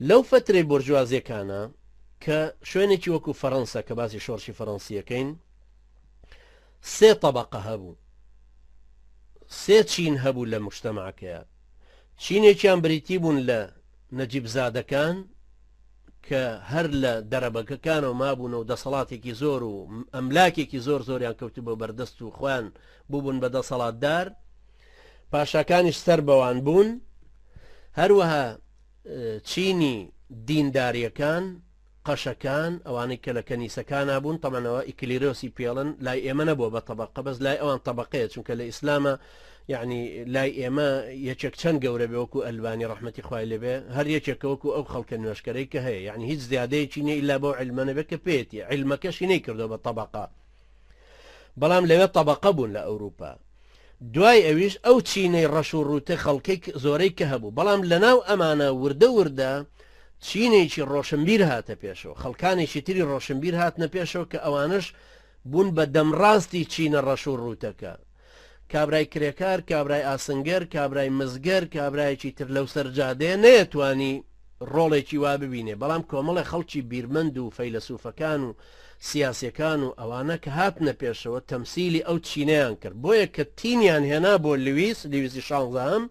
لەو فەترەی بۆرجوازیەکانە کە شوێنێکی وەکو فەرەنسا کە باسی شۆڕشی فەرەنسیەکەین سێ تەبەقە هەبوو سێ چین هەبوو لە مجتەمعەکەیە چینێکیان بریتی بوون لە نەجیبزادەکان کە هەر لە دەرەبەکەکانەوە مابوون و دەسەڵاتێکی زۆر و ئەملاکێکی زۆر زۆریان کەوتو بۆ بەردەست و خۆیان بووبوون بە دەسەڵاتدار پاشاکانیش سەر بەوان بوون هەروەها چینی دینداریەکان، قەشەکان، ئەوانەی کە لە کەنیسەکانا بوون، تەبعەن ئەوە ئیکلیرۆسی پێڵن، لای ئێمە نەبووە بە تەبەقە، بەس لای ئەوان تەبەقەیە، چونکە لە ئیسلامە یەعنی لای ئێمە یەکێک چەند گەورە بێ وەکو ئەلبانی ڕەحمەتی خوای لێ بێ هەر یەکێکە وەکو ئەو خەڵکە نوێژکەرەی کە هەیە، یەعنی هیچ زیادەیەکی نیە ئیلا بەو عیلمە نەبێ کە پێیەتی، عیلمەکەشی نەیکردووە بە تەبەقە. بەڵام لەوێ تەبەقە بوون لە ئەوروپا. دوای ئەویش ئەو چینەی ڕەش و ڕووتە خەڵکەی زۆرەی کە هەبوو، بەڵام لەناو ئەمانە وردە وردە چینێکی ڕۆشنبیر هاتە پێشەوە، خەڵکانێکی تری ڕۆشنبیر هاتنە پێشەوە کە ئەوانەش بوون بە دەمڕاستی چینە ڕەش و ڕووتەکە. کابرای کرێکار، کابرای ئاسنگەر، کابرای مسگەر، کابرایەکی تر لەو سەر جادەیە نەیەتوانی ڕۆڵێکی وا ببینێ، بەڵام کۆمەڵێ خەڵکی بیرمەند و فەیلەسوفەکان و سیاسیەکان و ئەوانە کە هاتنە پێشەوە تەمسیلی ئەو چینەیان کرد بۆیە کە تینیان هێنا بۆ لویس لویسی شانزەهەم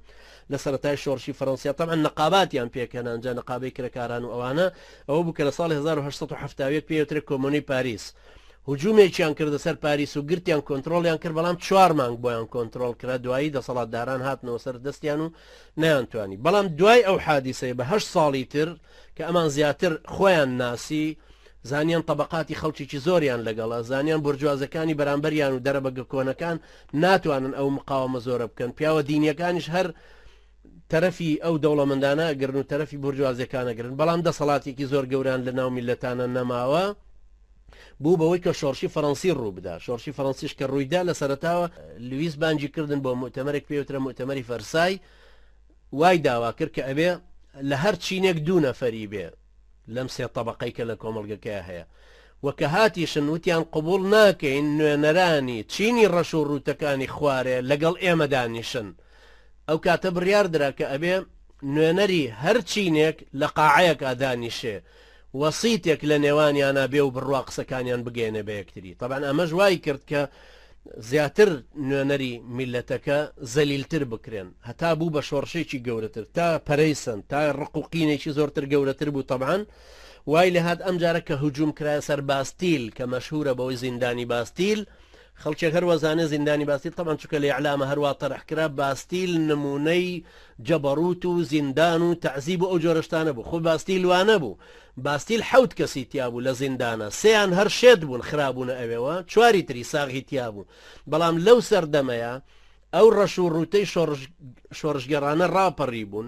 لە سەرەتای شۆڕشی فەرەنسیا تەبعەن نەقاباتیان پێکهێنا ئینجا نەقابەی کرێکاران و ئەوانە ئەوە بوو کە لە ساڵی 1871 پێی وترێ کۆمۆنەی پاریس هجومێکیان کردە سەر پاریس و گرتیان کۆنترۆڵیان کرد بەڵام چوار مانگ بۆیان کۆنترۆڵ کرا دوایی دەسەڵاتداران هاتنەوە سەر دەستیان و نەیانتوانی بەڵام دوای ئەو حادیسەیە بە هەشت ساڵی تر کە ئەمان زیاتر خۆیان ناسی زانیان تەبەقاتی خەڵکێکی زۆریان لەگەڵە، زانیان بۆرجوازەکانی بەرامبەریان و دەرەبەگە کۆنەکان ناتوانن ئەو مقاوەمە زۆرە بکەن، پیاوە دینیەکانیش هەر تەرەفی ئەو دەوڵەمەندانە ئەگرن و تەرەفی بۆرجوازیەکان ئەگرن، بەڵام دەسەڵاتێکی زۆر گەورەیان لە ناو میللەتانە نەماوە، بوو بەوەی کە شۆڕشی فەڕەنسی ڕووبدا، شۆڕشی فەڕەنسیش کە ڕوویدا لە سەرەتاوە لویس بانگی کردن بۆ موئتەمەرێک پێی وترا موئتەمەری فەرسای، وای داوا کرد کە ئەبێ لە هەر چینێک دوو نەفەری بێ، لەم سێ تەبەقەی کە لە کۆمەڵگەکەیا هەیە و کە هاتیشن وتیان قبوڵ ناکەین نوێنەرانی چینی ڕەش و ڕووتەکانی خوارێ لەگەڵ ئێمە دانیشن ئەو کاتە بڕیار درا کە ئەبێ نوێنەری هەر چینێک لە قاعەیەکا دانیشێ وەسیتێک لە نێوانیانا بێ و بڕوا قسەکانیان بگەیەنێ بە یەکتری تەبعەن ئەمەش وای کرد کە زیاتر نوێنەری میللەتەکە زەلیلتر بکرێن هەتا بوو بە شۆڕشێکی گەورەتر تا پەرەی سەند تا ڕق و قینێکی زۆرتر گەورەتر بوو تەبعەن وای لێهات ئەمجارە کە هجوم کرایە سەر باستیل کە مەشهورە بەوەی زیندانی باستیل خەڵکێک هەر وەزانێ زیندانی باستیل تەبعەن چونکە لە ئیعلامە هەروا تەرح کرا باستیل نمونەی جەبەڕوت و زیندان و تەعزیب و ئەو جۆرە شتانە بوو خۆ باستیل وانەبوو باستیل حەوت کەسی تیا بوو لە زیندانا، سێیان هەر شێت بوون خرابوونە ئەوێوە، چواری تری ساغی تیا بوو، بەڵام لەو سەردەمەیا ئەو ڕەش و ڕووتەی شۆڕش شۆڕشگێڕانە ڕاپەڕیبوون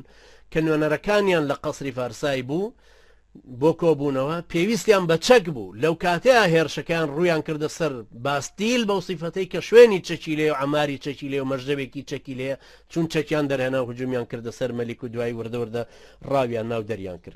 کە نوێنەرەکانیان لە قەسری فارسای بوو بۆ کۆبوونەوە، پێویستیان بە چەک بوو، لەو کاتەیا هێرشەکەیان ڕوویان کردە سەر باستیل بەو سیفەتەی کە شوێنی چەکی لێیە و عەماری چەکی لێیە و مەشرەبێکی چەکی لێیە، چوون چەکیان دەرهێنا و هجومیان کردە سەر مەلیک و دوایی وردە وردە ڕاویان نا و دەریان کرد.